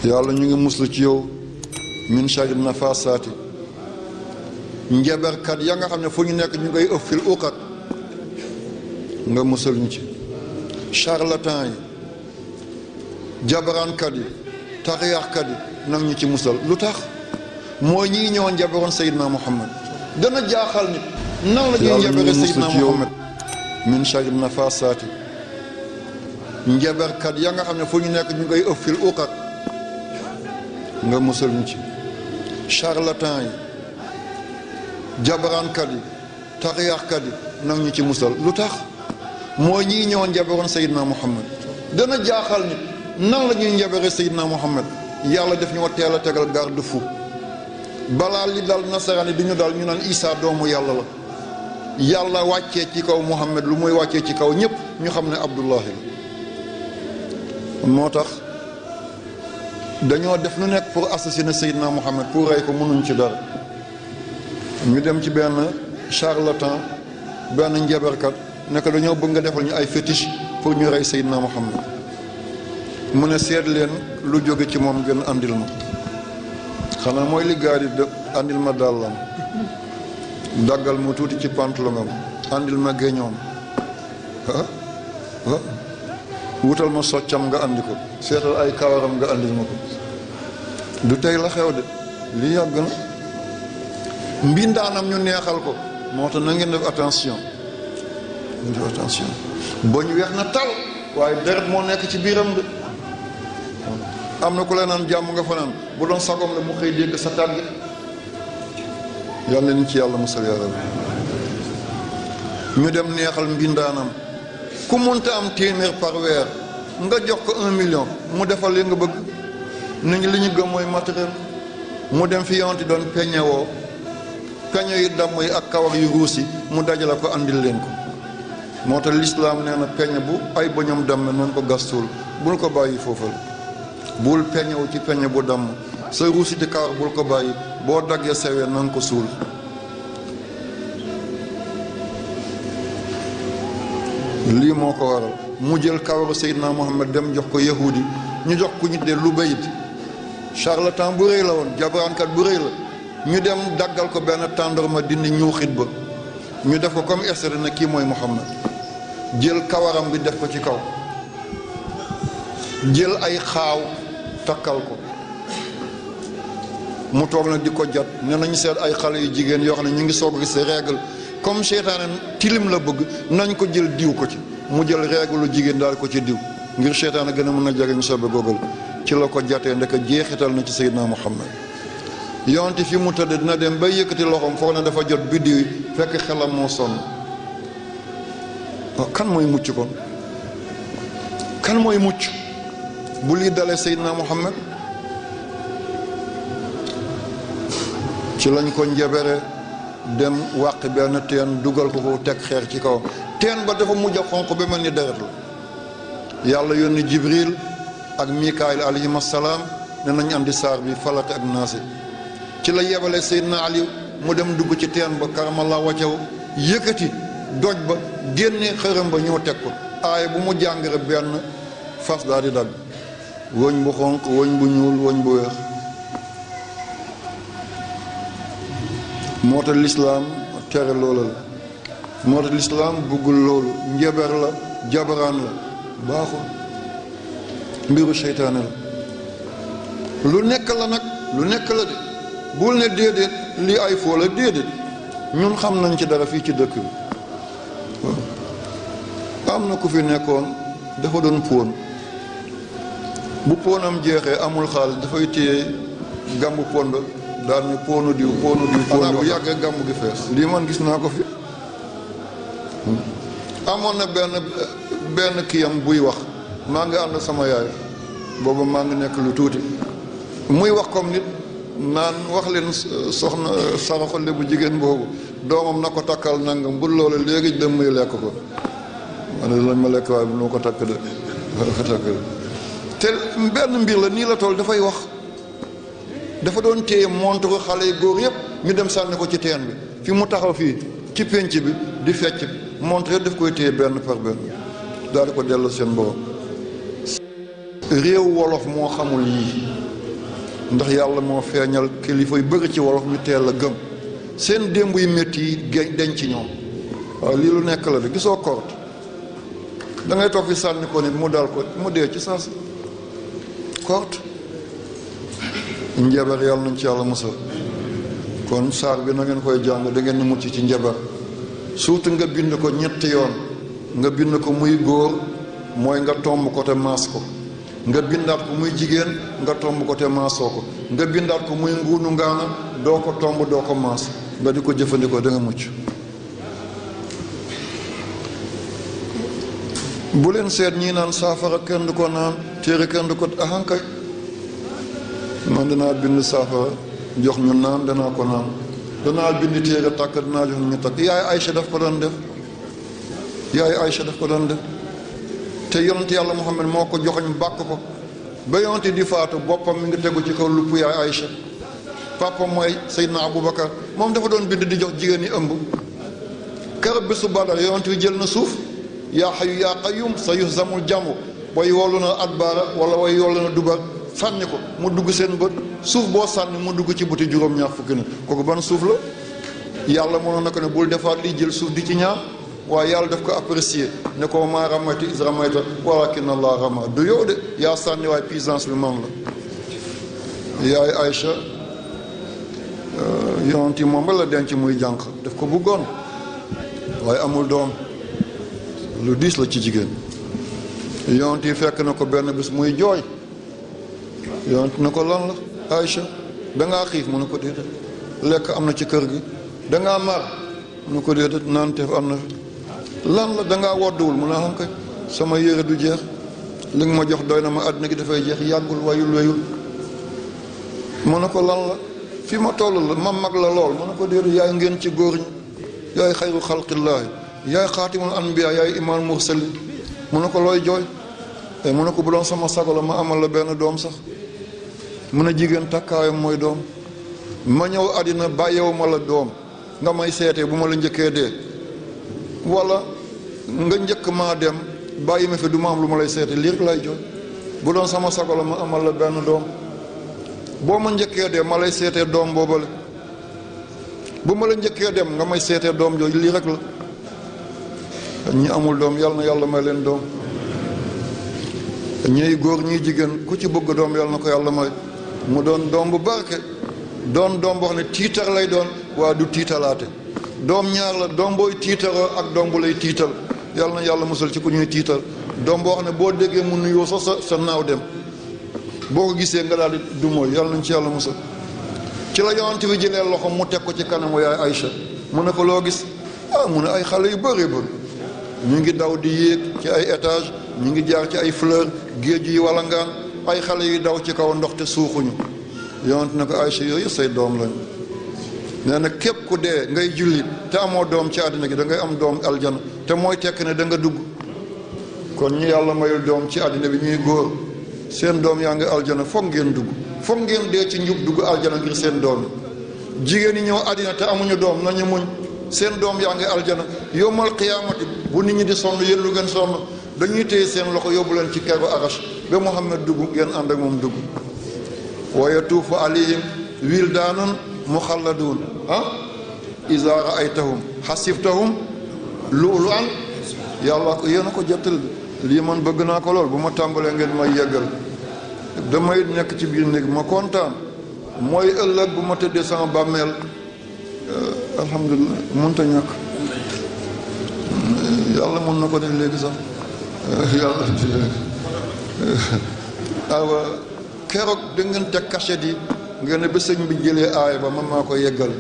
yàlla ñu ngi muslu ci yow min sharri nafasaati njaberkat ya nga xam ne fu ñu nekk ñu ngay ëf fil uqat nga musal ñu ci charlatan yi jabaraankat yi taxiyaaxkat yi nag ñu ci musal lu tax mooy ñii ñëwoon njaberoon Seydina Muhammad dana jaaxal nit nan la ñuy njabere Seydina Muhammad min sharri nafasaati njaberkat ya nga xam ne fu ñu nekk ñu ngay ëf fil uqat nga musal ñu ci charlatan yi jabaraankat yi taxiyaaxkat yi nag ñu ci musal lu tax mooy ñii ñëwoon njaberoon Seydina Muhammad dana jaaxal nit nan la ñuy njabere Seydina Muhammad yàlla def ñoo teel a tegal garde-fou balaa li dal nasaraan yi du ñu dal ñu naan Isaa doomu yàlla la yàlla wàccee ci kaw Muhammad lu muy wàccee ci kaw ñëpp ñu xam ne Abdullahi la moo tax dañoo def lu nekk pour assassiner Seydina Muhammad pour rey ko mënuñ ci dara ñu dem ci benn charlatan benn njaberkat nekk dañoo bëgg nga defal ñu ay fétiche pour ñu rey Seydina Muhammad mu ne seet leen lu jóge ci moom gën andil ma xanaa mooy li gaa yi di andil ma dàllam daggal mu tuuti ci pantalongam andil ma géñoom wutal ma soccam nga andi ko seetal ay kawaram nga andil ma ko du tey la xew de li yàgg na mbindaanam ñu neexal ko moo tax na ngeen def attention boñ weex na tal waaye deret moo nekk ci biiram de am na ku la naan jàmm nga fa naan bu doon sagom la mu xëy dégg sa tàgg yàlla nañ ci yàlla musal yaa rabbi ñu dem neexal mbindaanam ku munta am téeméer par weer nga jox ko 1 million mu defal li nga bëgg nit ñi li ñu gëm mooy matériel mu dem fi yonti doon peñewoo peñe yu damm yi ak kawar yu ruus yi mu dajale ko andil leen ko moo tax lislaam nee na peñe bu ay bëñam damm nañ ko gas suul bul ko bàyyi foofal bul peñewu ci peñe bu damm sa ruusiti kawar bul ko bàyyi boo daggee sewee na nga ko suul lii moo ko waral mu jël kawaru Seydina Muhammad dem jox ko yahudi ñu jox ku ñu de lu bayit charlatan bu rëy la woon jabaraankat bu rëy la ñu dem daggal ko benn tàndarma dindi ñuuxit ba ñu def ko comme estre na kii mooy Muhammad jël kawaram bi def ko ci kaw jël ay xaaw takkal ko mu toog nag di ko jat ne nañu seet ay xale yu jigéen yoo xam ne ñu ngi soog gis règle comme seytaane tilim la bëgg nañ ko jël diw ko ci mu jël règle lu jigéen daal ko ci diw ngir seytaane gën a mën a jege ñu sobe googal ci la ko jatee ndek jeexital na ci Seydina Muhammad yonti fi mu tëdd dina dem ba yëkkati loxoom foog na dafa jot biddiw yi fekk xelam moo sonn kan mooy mucc kon kan mooy mucc bu lii dalee Seydina Muhammad ci lañ ko njebere dem wàq benn teen dugal ko ko teg xeer ci kaw teen ba dafa mujj a xonq ba mel ni deret la yàlla yónni Jibril ak Mikaayil alayhim assalaam ne nañ andi saar bi falate ak naasi ci la yebale Seydina Ali mu dem dugg ci teen ba karamallahu wajhahu yëkkati doj ba génne xërëm ba ñëw teg ko aaya bu mu jàngare benn fas daal di dagg wëñ bu xonq wëñ bu ñuul wëñ bu weex moo tax lislaam tere loola la moo tax lislaam buggul loolu njeber la jabaraan la baaxul mbiru seytaane la lu nekk la nag lu nekk la de bul ne déedéet lii ay foo la déedéet ñun xam nañ ci dara fii ci dëkk bi am na ku fi nekkoon dafa doon póon bu póonam jeexee amul xaalis dafay téye gàmbu pond daal ni póonu diw bu yàggee gàmbu gi fees lii man gis naa ko fi amoon na benn kiyam buy wax maa ngi ànd sama yaay booba maa ngi nekk lu tuuti muy wax comme nit naan wax leen soxna saraxole bu jigéen boobu doomam na ko takkal nangam bu loola léegi dem muy lekk ko ma ne lañ ma lekk waaye bu nu ko takk de ko takk de te benn mbir la nii la toll dafay wax dafa doon téye montre xale yu góor yëpp ñu dem sànni ko ci teen bi fi mu taxaw fii ci pénc bi di fecc montre yëpp daf koy téye benn par benn daal di ko dellu seen borom réew wolof moo xamul yii ndax yàlla moo feeñal kilifa yu bëri ci wolof ñu teel a gëm seen démb yu métti yi denc ci ñoom. waaw lii lu nekk la de gisoo korte da ngay toog fi sànni ko nit mu dal ko mu dee ci saa si korte njabar yàlla nañ ci yàlla musal. kon saar bi na ngeen koy jàng da ngeen di mucc ci njabar surtout nga bind ko ñetti yoon nga bind ko muy góor mooy nga tomb ko te maas ko nga bindaat ko muy jigéen nga tomb ko te maasoo ko nga bindaat ko muy nguunu ngaana doo ko tomb doo ko maas nga di ko jëfandikoo da nga mucc. bu leen seet ñii naan saafara kenn du ko naan téere kenn du ko ahankay man danaa bind saafara jox ñu naan danaa ko naan danaa bind téere tàkk danaa jox ñu takk yaay Aïcha daf ko doon def te yonent yàlla Muhammad moo ko joxoñ bàkk ko ba yonent di faatu boppam mi ngi tegu ci kaw lupp yaay Aïcha papa mooy Seydina Aboubacar moom dafa doon bind di jox jigéen ñi ëmb keroog bi su Badar yonent wi jël na suuf yaa xayu yaa qayyum sa yuhzamul jamu way wollu na adbaara wala way wollu na dubar sànni ko mu dugg seen bët suuf boo sànni mu dugg ci buti juróom-ñaar fukki nit kooku ban suuf la yàlla mënoon na ko ne bul defaat lii jël suuf di ci ñaar waaye yàlla daf ko apprécier ne ko maa ramayta is ramayta walakin allah rama du yow de yaa sànni waaye puissance bi man la yaay Aïcha yonent yi moom la denc muy jànq daf ko bëggoon waaye amul doom lu diis la ci jigéen yonent yi fekk na ko benn bis muy jooy yonent na ko lan la Aïcha dangaa xiif mu ne ko déedéet lekk am na ci kër gi dangaa mar mu ne ko déedéet naan teef am na fi lan la dangaa wodduwul mu ne xam kay sama yére du jeex li nga ma jox doy na ma àddina gi dafay jeex yàggul wayul mu ne ko lan la fi ma toll la ma mag la lool mu ne ko déedéet yaay ngeen ci góor ñi yaay xayru xalqillaahi yaay xaatimul anbiya yaay imaam mursalin mu ne ko looy jooy mu ne ko bu doon sama sago la ma amal la benn doom sax mu ne jigéen takkaayam mooy doom ma ñëw àddina bàyyewu ma la doom nga may seetee bu ma la njëkkee dee wala nga njëkk maa dem bàyyi ma fi du ma am lu ma lay seete lii rek lay jooy bu doon sama sago la ma amal la benn doom boo ma njëkkee dee ma lay seetee doom boobale bu ma la njëkkee dem nga may seetee doom jooju lii rek la ñi amul doom yàlla na yàlla may leen doom ñiy góor ñiy jigéen ku ci bëgg doom yàlla na ko yàlla may mu doon doom bu barke doon doom boo xam ne tiitar lay doon waa du tiitalaate doom ñaar la doom booy tiitaroo ak doom bu lay tiital yàlla na yàlla musal ci ku ñuy tiital doom boo xam ne boo déggee mu nuyoo sax sa naaw dem boo ko gisee nga daal di du mooy yàlla nañ ci yàlla musal ci la yonent bi jëlee loxo mu teg ko ci kanamu yaay Aïcha mu ne ko loo gis mu ne ay xale yu bëree bëri ñu ngi daw di yéeg ci ay étage ñu ngi jaar ci ay fleur géej yi walangaan ay xale yu daw ci kaw ndox te suuxuñu yonent na ko Aïcha yooyu say doom lañu nee na képp ku dee ngay julli te amoo doom ci àddina gi da ngay am doom aljana te mooy tekk ne da nga dugg kon ñi yàlla mayul doom ci àddina bi ñuy góor seen doom yaa ngi aljana foog ngeen dugg foog ngeen dee ci njub dugg aljana ngir seen doom yi jigéen ñi ñëw àddina te amuñu doom nañu muñ seen doom yaa ngi aljana yowmal qiyaamati bu nit ñi di sonn yéen lu ngeen sonn dañuy téye seen loxo yóbbu leen ci keru arash ba Muhammad dugg ngeen ànd ak moom dugg wa yatuufu alayhim wildaanun muxalladuun iza raaytahum xasibtahum lu'lu'an yàlla ko yéen a ko jottal lii man bëgg naa ko lool bu ma tàmbalee ngeen may yeggal damay nekk ci biir néeg ma kontaan mooy ëllëg bu ma tëddee sama bàmmeel alhamdulilah mënta ñàkk yàlla mën na ko def léegi sax yàlla awa keroog da ngeen teg cachet yi ngeen ne ba sëñ bi jëlee aaya ba man maa ko yeggal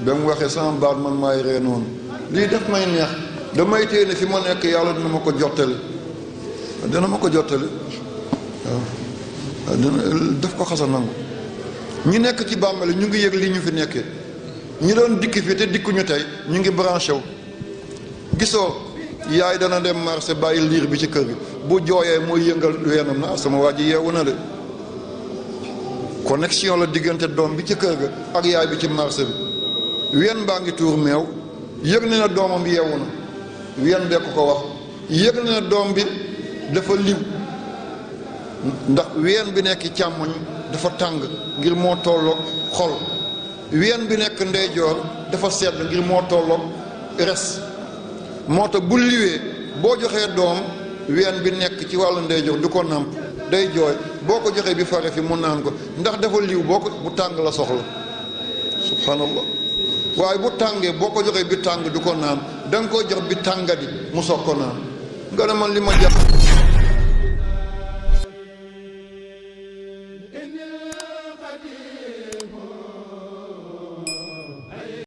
ba mu waxee sama baat man maay ree noonu lii def may neex damay téye ne fi ma nekk yàlla dina ma ko jottali waaw dina def ko xasa nangu ñi nekk ci bàmmeel ñu ngi yëg lii ñu fi nekkee ñi doon dikk fii te dikkuñu tey ñu ngi branché wu gisoo yaay dana dem marché bàyyi liir bi ci kër gi bu jooyee mooy yëngal weenam na sama waa ji yeewu na de connexion la diggante doom bi ci kër ga ak yaay bi ci marché bi ween baa ngi tuur meew yëg na ne doomam yeewu na ween bee ko wax yëg na ne doom bi dafa liw ndax ween bi nekk càmmoñ dafa tàng ngir moo tolloog xol, ween bi nekk ndeyjoor dafa sedd ngir moo tolloog res. moo tax bu liwee boo joxee doom ween bi nekk ci wàllu ndeyjoor du ko nàmp, day jooy. boo ko joxee bi fare fi mu naan ko ndax dafa liw boo ko bu tàng la soxla, subhanallah. waaye bu tàngee boo ko joxee bi tàng du ko naan, da nga koy jox bi tàngadi mu soog ko naan. nga ne man li ma jàpp